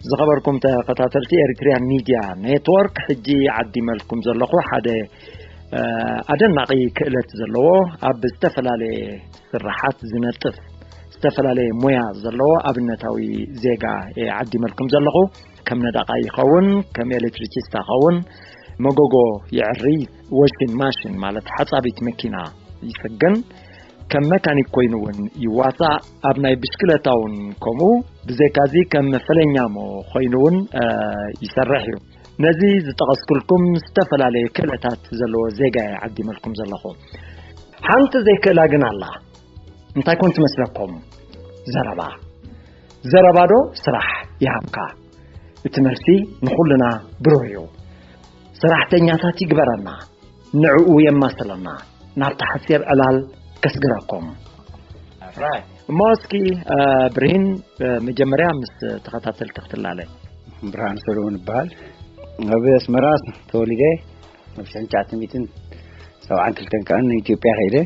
ዝኸበርኩም ተኸታተልቲ ኤሪትሪያን ሚድያ ኔትወርክ፣ ሕጂ ዓዲመልኩም ዘለኹ ሓደ ኣደናቒ ክእለት ዘለዎ፣ ኣብ ዝተፈላለየ ስራሓት ዝነጥፍ ዝተፈላለየ ሞያ ዘለዎ ኣብነታዊ ዜጋ እየ ዓዲመልኩም ዘለኹ። ከም ነዳቓይ ይኸውን፣ ከም ኤሌክትሪሲስታ ይኸውን፣ መጎጎ ይዕሪ፣ ወሽን ማሽን ማለት ሓጻቢት መኪና ይጽግን፣ ከም መካኒክ ኮይኑ እውን ይዋሳእ። ኣብ ናይ ብሽክለታ እውን ከምኡ። ብዘይካዚ ከም ፈለኛሞ ኮይኑ እውን ይሰርሕ እዩ። ነዚ ዝጠቐስኩልኩም ዝተፈላለየ ክእለታት ዘለዎ ዜጋ እየ ዓዲመልኩም ዘለኹ። ሓንቲ ዘይክእላ ግን ኣላ። እንታይ ኮን ትመስለኩም? ዘረባ። ዘረባ ዶ ስራሕ ይሃብካ? እቲ መልሲ ንኹልና ብሩህ እዩ። ሰራሕተኛታት ይግበረና፣ ንዕኡ የማስለና። ናብቲ ሓጺር ዕላል ከስግረኩም። እሞ እስኪ ብርሂን፣ መጀመርያ ምስ ተኸታተልቲ ክትላለ። ብርሃን ሰሎሞን እበሃል። ኣብ ኣስመራ ተወሊደ፣ ኣብ ሽሕን ትሽዓተ ሚእትን ሰብዓን ክልተን ከኣ ንኢትዮጵያ ከይደ።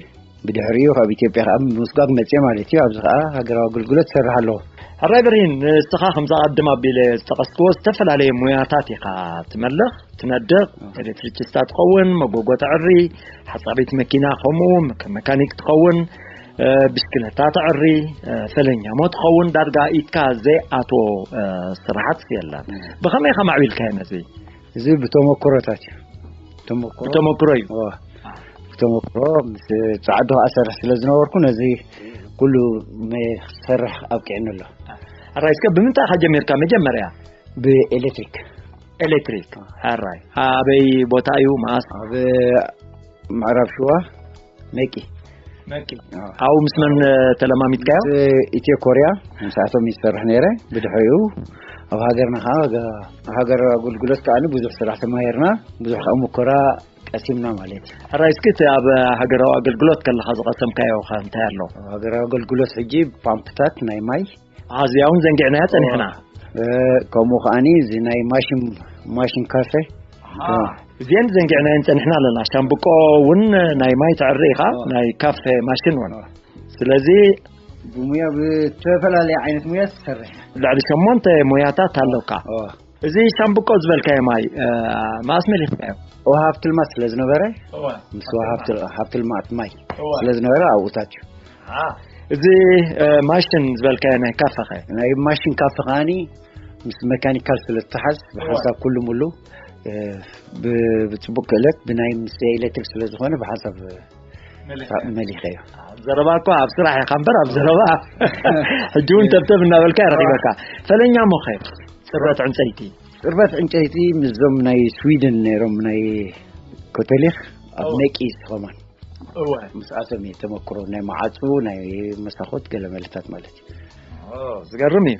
ብድሕሪኡ ካብ ኢትዮጵያ ከኣ ብምስጓግ መጽየ ማለት እዩ። ኣብዚ ከኣ ሃገራዊ ኣገልግሎት እሰርሕ ኣለኹ። ሕራይ ብርሂን፣ ንስኻ ከምዛ ቀድም ኣቢለ ዝጠቐስክዎ ዝተፈላለየ ሞያታት ኢኻ ትመልኽ፣ ትነድቕ። ኤሌክትሪሲስታ ትኸውን፣ መጎጎ ተዕሪ፣ ሓጻቢት መኪና ከምኡ፣ ከም መካኒክ ትኸውን፣ ብሽክለታ ተዕሪ፣ ፈለኛሞ ትኸውን፣ ዳርጋ ኢድካ ዘይኣትዎ ስራሓት የለን። ብኸመይ ኢኻ ማዕቢልካዮ ነዚ? እዚ ብተመክሮታት እዩ። ተመክሮ ብተመክሮ እዩ። እዋ። ብተመክሮ ምስ ጻዕዱ ኣሰርሕ ስለ ዝነበርኩ ነዚ ኩሉ መ-፣ ክሰርሕ ኣብቂዕኒ ኣሎ። ሕራይ እስከ ብምንታይ ኢኻ ጀሚርካ መጀመርያ? ብኤሌክትሪክ። ኤሌክትሪክ። ሕራይ። ኣበይ ቦታ እዩ? መኣስ? ኣብ ምዕራብ ሽዋ መቂ። መቂ። ኣዎ። ኣብኡ ምስ መን ተለማሚድካዮ? ምስ ኢትዮ ኮርያ ምስኣቶም ይሰርሕ ነይረ። ብድሕሪኡ ኣብ ሃገርና ከዓ ገ-፣ ሃገራዊ ኣገልግሎት ከዓ ብዙሕ ስራሕ ተማሂርና፣ ብዙሕ ከዓ ሙከራ ቀሲምና ማለት እዩ። ሕራይ እስኪ እቲ ኣብ ሃገራዊ ኣገልግሎት ከለኻ ዝቐሰምካዮ ከ እንታይ ኣሎ? ኣብ ሃገራዊ ኣገልግሎት ሕጂ ፓምፕታት ናይ ማይ። ኣዚኣ እውን ዘንጊዕናያ ጸኒሕና። እ፣ ከምኡ ከዓኒ እዚ ናይ ማሽን፣ ማሽን ካፌ። ኣሃ። እዚአን ዘንጊዕናየን ጸኒሕና ኣለና። ሻምብቆ እውን ናይ ማይ ተዕሪ ኢኻ፣ ናይ ካፌ ማሽን እውን። ስለዚ ብሙያ ብተፈላለየ ዓይነት ሙያ ትሰርሕ። ልዕሊ ሸሞንተ ሙያታት ኣለውካ። እዋ። እዚ ሻምብቆ ዝበልካዮ ማይ፣ እ፣ መኣስ መሊኽካዮ? ውሃ ሃብቲ ልማት ስለ ዝነበረ፣ እዋ። ምስ ውሃ ሃብቲ፣ ሃብቲ ልማት ማይ እዋ። ስለ ዝነበረ ኣብኡ ታትዩ። አ፣ እዚ፣ እ፣ ማሽን ዝበልካዮ ናይ ካፈኸ? ናይ ማሽን ካፈ ከዓኒ ምስ መካኒካል ስለ ዝተሓዝ፣ ብሓንሳብ ኩሉ ሙሉ፣ እ፣ ብ-፣ ብጽቡቅ ክእለት ብናይ ምስ ኤሌክትሪክ ስለ ዝኾነ፣ ብሓንሳብ መሊኸዮ። መሊኸዮ። ዘረባ እኮ ኣብ ስራሕ ኢኻ እምበር፣ ኣብ ዘረባ ሕጂ እውን ተብተብ እናበልካ ይረኺበካ። ፈለኛ ሞኸ ጽርበት ዕንጨይቲ? ጽርበት ዕንጨይቲ ምስዞም ናይ ስዊድን ነይሮም ናይ ኮተሊኽ ኣብ እወ። ነቂ ዝኸማን። እወ። ምስኣቶም እየ ተመክሮ ናይ መዓጹ፣ ናይ መሳኹት ገለ መለታት ማለት እዩ። ኦ፣ ዝገርም እዩ።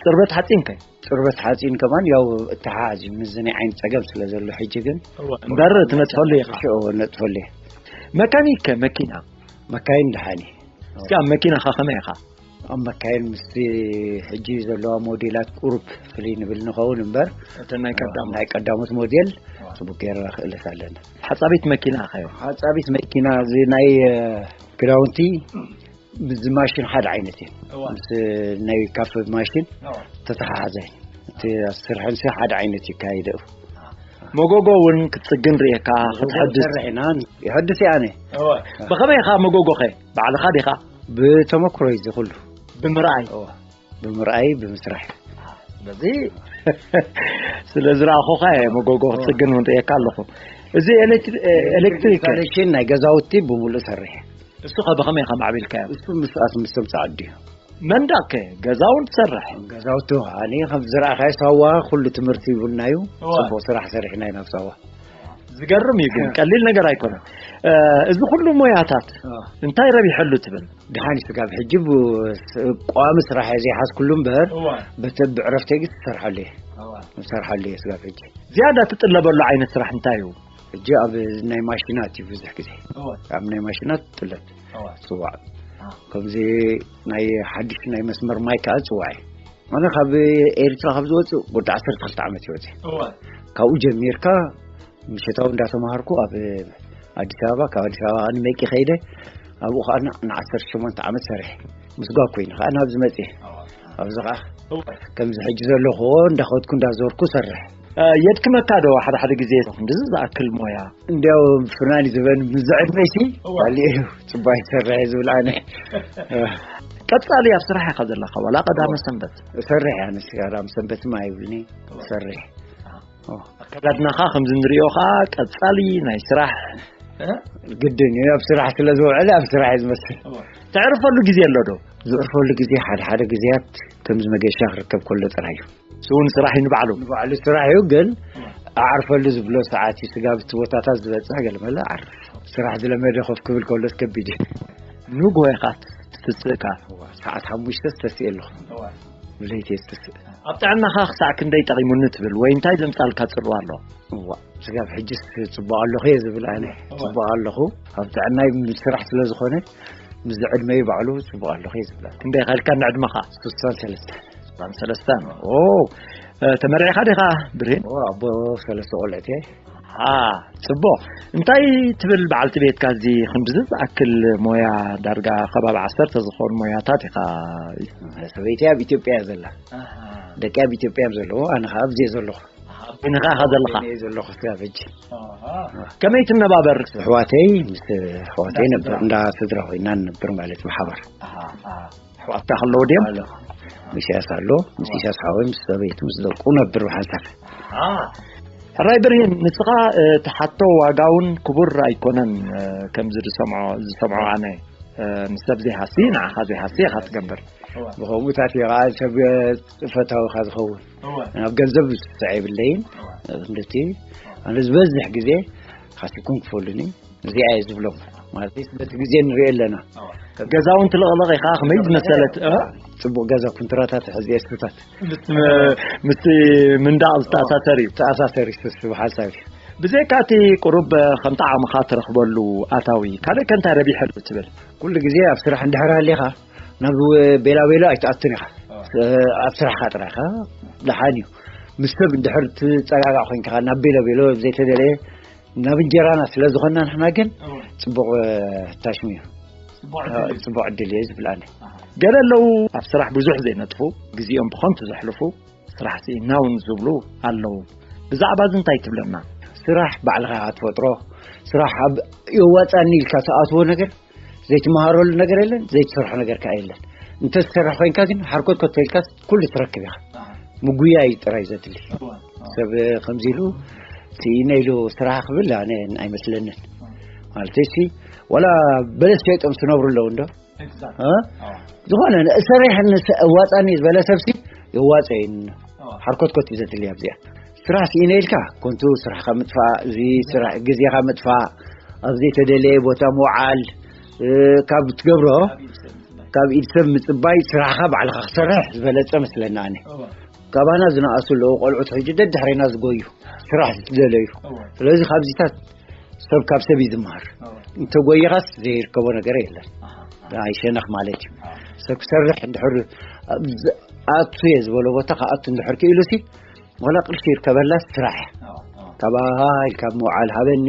ጽርበት ሓጺን ከ? ጽርበት ሓጺን ከማን ያው እተሓሓዝ እዩ፣ ምስዚ ናይ ዓይኒ ጸገም ስለ ዘሎ ሕጂ ግን እወ። እምበር ትነጥፈሉ ኢኻ? እወ፣ ነጥፈሉ እየ። መካኒክ ከ መኪና? መካይን ደሓን እየ። እስኪ ኣብ መኪናኻ ከመይ ኢኻ? ኣብ መካይን ምስቲ ሕጂ ዘለዋ ሞዴላት ቁሩብ ፍልይ ንብል ንኸውን እምበር፣ እተን ናይ ቀዳሞት። ናይ ቀዳሞት ሞዴል እዋ። ጽቡቅ ገይርና ክእልስ ኣለና። ሓጻቢት መኪና ኢኻዮ? ሓጻቢት መኪና፣ እዚ ናይ፣ እ፣ ክዳውንቲ ብዚ ማሽን ሓደ ዓይነት እዩ። እዋ። ምስ ናይ ካፈ ማሽን እዋ። ተተሓሓዘ። እቲ ስርሕንሲ ሓደ ዓይነት ይካየድ እዩ። መጎጎ እውን ክትጽግን ርእየካ፣ ክትሐድስ። ይሰርሕ ኢና፣ ይሐድስ እየ ኣነ። እዋ። ብኸመይ ኢኻ መጎጎኸ? ባዕልኻ ዲኻ? ብተመክሮ እዩ እዚ ኩሉ። ብምርኣይ? እዋ። ብምርኣይ፣ ብምስራሕ። ስለዚ ስለ ዝረኣኹኻ እየ መጎጎ ክትጽግን እውን ርእየካ ኣለኹ። እዚ ኤሌክትሪ-፣ ኤሌክትሪክ ኢንስታሌሽን ናይ ገዛውቲ ብምሉእ ሰርሕ። እሱ ኸ ብኸመይ ኢኻ ማዕቢልካዮ? እሱ ምስኣት ምስቶም ጸዓዱ እዩ። መንደቕ ከ ገዛ እውን ትሰርሕ? ገዛውቲ፣ ኣነ ከም ዝረኣኻዮ ሳዋ ኩሉ ትምህርቲ ይብልና እዩ። እዋ። ጽቡቕ ስራሕ ሰሪሕና ኢና ኣብ ሳዋ። ዝገርም እዩ ግን፣ ቀሊል ነገር ኣይኮነን። እ፣ እዚ ኩሉ ሞያታት እዋ። እንታይ ረቢሐሉ ትብል? ደሓን እዩ ስጋብ ሕጂ ብ-፣ ስ-፣ ቋሚ ስራሕ እየ ዘይሓዝኩሉ እምበር፣ እዋ። በተ-፣ ብዕረፍተይ ግን ትሰርሓሉ እየ። እዋ። ትሰርሓሉ እየ ስጋብ ሕጂ። ዝያዳ ትጥለበሉ ዓይነት ስራሕ እንታይ እዩ? ሕጂ ኣብ ናይ ማሽናት እዩ ብዙሕ ግዜ። እዋ። ኣብ ናይ ማሽናት ትጥለብ። እዋ። ጽዋዕ። አ። ከምዚ ናይ ሓድሽ ናይ መስመር ማይ ከኣ ጽዋዕ እዩ። ኣነ ካብ ኤርትራ ካብ ዝወጽእ ወዲ ዓሰርተ ክልተ ዓመት ይወጽእ። እዋ። ካብኡ ጀሚርካ ምሸታዊ እንዳተማሃርኩ ኣብ ኣዲስ ኣበባ፣ ካብ ኣዲስ ኣበባ ንመቂ ከይደ፣ ኣብኡ ከዓ ን ዓሰርተ ሸሞንተ ዓመት ሰሪሐ። ምስጓግ ኮይኑ ከዓ ናብዚ መፅየ። ኣብዚ ከዓ ከምዚ ሕጂ ዘለኹዎ እንዳኸድኩ እንዳዞርኩ ሰርሕ። የድክመካ ዶ ሓደ ሓደ ግዜ? ክንድዚ ዝኣክል ሞያ እንዲያው ፍናን ዝበን ምዝዕድ መይሲ እዋ። ባሊ እዩ። ጽባይ ሰርሕ ዝብል ኣነ። ቀጻሊ ኣብ ስራሕ ኢኻ ዘለኻ ዋላ ቀዳመ ሰንበት? ሰርሕ ኣነ ስጋራ ሰንበት ማ ይብልኒ። ሰርሕ። ኣከዳድናኻ ከምዚ ንሪኦ ኸዓ ቀጻሊ ናይ ስራሕ። ግድን እዩ፣ ኣብ ስራሕ ስለ ዝውዕለ ኣብ ስራሕ እዩ ዝመስል። ተዕርፈሉ ግዜ ኣሎ ዶ? ዝዕርፈሉ ግዜ ሓደ ሓደ ግዜያት ከምዚ መገሻ ክርከብ ከሎ ጥራይ እዩ። ስውን ስራሕ እዩ ንባዕሉ። ንባዕሉ ስራሕ እዩ፣ ግን ኣዕርፈሉ ዝብሎ ሰዓት እዩ። ስጋብ እቲ ቦታታት ዝበፅሕ ገለመለ ዓርፍ። ስራሕ ዝለመደ ኮፍ ክብል ከሎስ ከቢድ እዩ። ንጎ ኢኻ ትትስእካ? እዋ፣ ሰዓት ሓሙሽተ ዝተስእ ኣለኹ። እዋ። ብለይቲ እየ ዝትስእ። ኣብ ጥዕናኻ ክሳዕ ክንደይ ጠቒሙኒ ትብል ወይ እንታይ ዘምጻልካ ጽልዋ ኣሎ? እዋ፣ ስጋብ ሕጅስ ጽቡቕ ኣለኹ እየ ዝብል ኣነ። እዋ። ጽቡቕ ኣለኹ። ኣብ ጥዕናይ ምስ ስራሕ ስለ ዝኾነ፣ ምስ ዕድመይ ባዕሉ ጽቡቕ ኣለኹ እየ ዝብል ኣነ። ክንደይ ኸልካ ንዕድመኻ? ስሳን ሰለስተን። ስሳን ሰለስተን። ኦ፣ እ፣ ተመሪዕኻ ዲኻ ብርሂን? እዋ፣ ኣቦ ሰለስተ ቆልዑት እየ። አ፣ ጽቡቕ። እንታይ ትብል በዓልቲ ቤትካ እዚ ክንድዚ ዝኣክል ሞያ ዳርጋ ከባቢ ዓሰርተ ዝኾኑ ሞያታት ኢኻ? ሰበይቲ ኣብ ኢትዮጵያ እያ ዘላ። ኣሃ። ደቂ ኣብ ኢትዮጵያ እዮም ዘለዉ፣ ኣነ ኸዓ ኣብዚ እየ ዘለኹ። ኣሃ፣ ኣብ በይንኻ ኢኻ ዘለኻ? ኣብ በይነይ ዘለኹ ስጋብ ሕጂ። ኣሃ። ከመይ ትነባበር? ኣሕዋተይ፣ ምስ ኣሕዋተይ እንዳ ነበር፣ ስድራ። እንዳ ስድራ ኮይና ንነብር ማለት ብሓባር። ኣሃ፣ ኣሃ። ኣሕዋትካ ከለዉ ድዮም? ኣሎ። ምስ ኢሳያስ ኣሎ፣ ምስ ኢሳያስ ሓወይ፣ ምስ ሰበይቱ፣ ምስ ደቁ ነብር ብሓንሳብ። ኣሃ። ሕራይ ብርሂን፣ ንስኻ፣ እ፣ ትሓቶ ዋጋ እውን ክቡር ኣይኮነን፣ እ፣ ከምዚ ዝሰምዖ፣ ዝሰምዖ ኣነ፣ እ፣ ንሰብ ዘይሃሲ፣ ንዓኻ ዘይሃሲ ኢኻ ትገብር። እዋ። ብኸምኡታት እዩ ኸዓ ሰብ፣ እ፣ ፈታዊኻ ዝኸውን። እዋ። ናብ ገንዘብ ዝስዕ የብለይን። እዋ። እ፣ እንደቲ፣ ኣነ ዝበዝሕ ግዜ ሃሲኩም ክፈሉኒ። እዚኣ እየ ዝብሎም። ማለት በቲ ግዜ ንሪኦ ኣለና። እዋ። ገዛ እውን ትልቕልቕ ኢኻ፣ ከመይ ዝመሰለት፣ እ? ጽቡቕ ገዛ፣ ኩንትራታት ሕዚ እስትታት። ምስ ም-፣ ምስቲ ምንዳቕ ዝተኣሳሰር እዩ። ተኣሳሰር እዩ፣ ስስ ብሓሳብ እዩ። ብዘይካ እቲ ቁሩብ ከም ጣዕምኻ ትረኽበሉ ኣታዊ፣ ካልእ ከ እንታይ ረቢሐሉ ትብል? ኩሉ ግዜ ኣብ ስራሕ እንድሕር ሃሊኻ፣ ናብ ቤላ ቤሎ ኣይትኣቱን ኢኻ። እዋ። ስ-፣ ኣብ ስራሕኻ ጥራይ ኢኻ፣ ደሓን እዩ። ምስ ሰብ እንድሕር ትጸጋጋዕ ኮይንካ፣ ናብ ቤላ ቤሎ ዘይተደለየ፣ ናብ እንጀራና ስለ ዝኾንና ንሕና ግን እዋ። ጽቡቕ፣ እ፣ ታሽሙ እዩ። ጽቡቕ ዕድል እዩ። ጽቡቕ ዕድል እዩ ዝብል ኣነ። ኣሃ። ገለ ኣለዉ ኣብ ስራሕ ብዙሕ ዘይነጥፉ፣ ግዜኦም ብኸንቱ ዘሕልፉ፣ ስራሕ ስኢና እውን ዝብሉ ኣለዉ። ብዛዕባ እዚ እንታይ ትብለና? ስራሕ ባዕልኻ ኢኻ ትፈጥሮ። ስራሕ ኣብ የዋጻኒ ኢልካ ትኣትዎ ነገር፣ ዘይትመሃረሉ ነገር የለን፣ ዘይትሰርሖ ነገር ከኣ የለን። እንተ ትሰርሕ ኮይንካ ግን ሓርኮት ኮቶ ኢልካ ኩሉ ትረክብ ኢኻ። ኣሃ። ምጉያይ ጥራይ ዘድሊ። እዋ፣ እዋ። ሰብ ከምዚ ኢሉ ስኢነ ኢሉ ስራሕ ክብል ኣነ ኣይመስለንን። እዋ። ማለተይ ሲ፣ ዋላ በለስ ሸይጦም ዝነብሩ ኣለዉ እንዶ። ኤግዛክት። እ? እዋ። ዝኾነ ሰሪሕ ንስ-፣ እዋጻኒ ዝበለ ሰብሲ የዋጸይን። እዋ። ሓርኮትኮት እዩ ዘድሊ ኣብዚኣ። ስራሕ ስኢነ ኢልካ ኮንቱ ስራሕካ ምጥፋእ፣ እዚ ስራሕ ግዜኻ ምጥፋእ፣ ኣብ ዘይተደለየ ቦታ ምውዓል፣ እ፣ ካብ ትገብሮ፣ ካብ ኢድ ሰብ ምጽባይ። ካብ ኢድ ሰብ ምጽባይ ስራሕኻ ባዕልኻ ክሰርሕ ዝበለጸ መስለና ኣነ። እዋ። ካባና ዝነኣሱ ኣለዉ ቆልዑት ሕጂ ደድሕሬና ዝጎዩ፣ ስራሕ ዝደለዩ። እዋ። ስለዚ ካብዚታት ሰብ ካብ ሰብ እዩ ዝመሃር። እዋ። እንተጎይኻስ ዘይርከቦ ነገር የለን። ኣሃ። ኣይሸነኽ ማለት እዩ። ኣሃ። ሰብ ክሰርሕ እንድሕር ኣብ ዝ-፣ ኣቱ እየ ዝበሎ ቦታ ክኣቱ እንድሕር ክኢሉሲ፣ ዋላ ቅርሺ ይርከበላስ ስራሕ እያ። ኣዎ፣ ኣዎ። ካብ ኣሃ ኢልካ ምውዓል ሃበኒ፣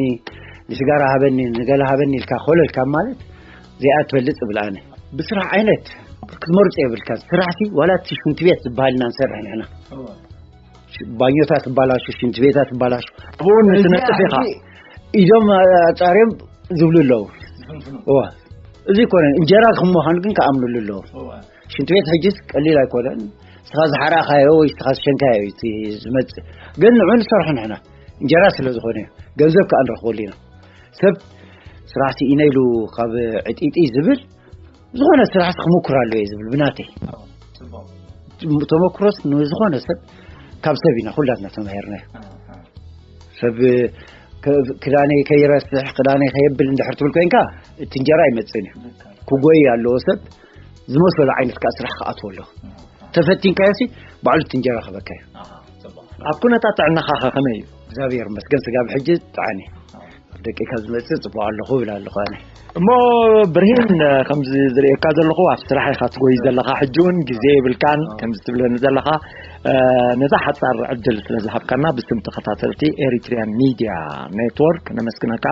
ንስጋራ ሃበኒ፣ ንገለ ሃበኒ ኢልካ ኮለል ካብ ማለት እዚኣ ትበልጽ እብል ኣነ። ብስራሕ ዓይነት ክትመርጾ የብልካን። ስራሕሲ ዋላ እቲ ሽንቲ ቤት ዝበሃል ኢና ንሰርሕ ንሕና። እወ። ሽ-፣ ባኞታት ትባላሹ፣ ሽንቲ ቤታት ትባላሹ። ኣብኡ እውን እዚኣ ትነጥፍ ኢኻ። ሕጂ ኢዶም ኣጻርዮም ዝብሉ ኣለዉ። ዝፍንፍኑ። እወ። እዚ ይኮነ፣ እንጀራ ከም ምዃኑ ግን ክኣምኑሉ ኣለዉ። እወ። ሽንቲ ቤት ሕጅስ ቀሊል ኣይኮነን። ንስኻ ዝሓራእካዮ ወይ ንስኻ ዝሸንካዮ እዩ እቲ ዝመጽእ። ግን ንዑ ንሰርሖ ንሕና። እንጀራ ስለ ዝኾነ እዩ። ገንዘብ ከኣ ንረኽበሉ ኢና። ሰብ ስራሕ ስኢነ ኢሉ ካብ ዕጢጢ ዝብል፣ ዝኾነ ስራሕ ክሞክር ኣለዎ እየ ዝብል ብናተይ። ኣዎ፣ ጽቡቕ። ተመክሮስ ንዝኾነ ሰብ ካብ ሰብ ኢና ኩላትና ተማሂርናዮ። ኣዎ፣ ኣዎ። ሰብ ክ-፣ ክዳነይ ከይረስሕ፣ ክዳነይ ከየብል እንድሕር ትብል ኮይንካ፣ እቲ እንጀራ ኣይመጽእን እዩ። ልክዕ። ክጎይ ኣለዎ ሰብ፣ ዝመሰሎ ዓይነት ከኣ ስራሕ ክኣትዎ ኣለዎ። ኣዎ፣ ኣዎ። ተፈቲንካዮሲ፣ ባዕሉ እቲ እንጀራ ክህበካ እዩ። ኣዎ፣ ጽቡቕ። ኣብ ኩነታት ጥዕናኻ ኸ ከመይ እዩ? እግዚኣብሔር ይመስገን፣ ስጋብ ሕጂ ጥዑም እዩ። ኣዎ። ደቂካ ዝመጽእ ጽቡቕ ኣለኹ እብል ኣለኹ ኣነ። እሞ ብርሂን፣ ከምዚ ዝርእየካ ዘለኹ ኣብ ስራሕ ኢኻ ትጎይ ዘለኻ፣ ሕጂ እውን ግዜ የብልካን፣ ኣዎ። ከምዚ ትብለኒ ዘለኻ፣ ነዛ ሓጻር ዕድል ስለ ዝሃብካና ብስም ተኸታተልቲ ኤሪትሪያን ሚድያ ኔትወርክ ነመስግነካ።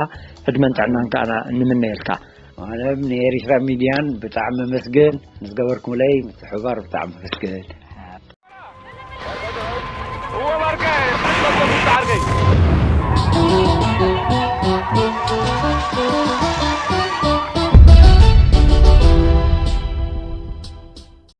ዕድመን ጥዕናን ከኣ ንምነየልካ። ኣነ ንኤሪትሪያን ሚድያን ብጣዕሚ መስግን፣ ንዝገበርኩምለይ ምትሕባር ብጣዕሚ መስግን።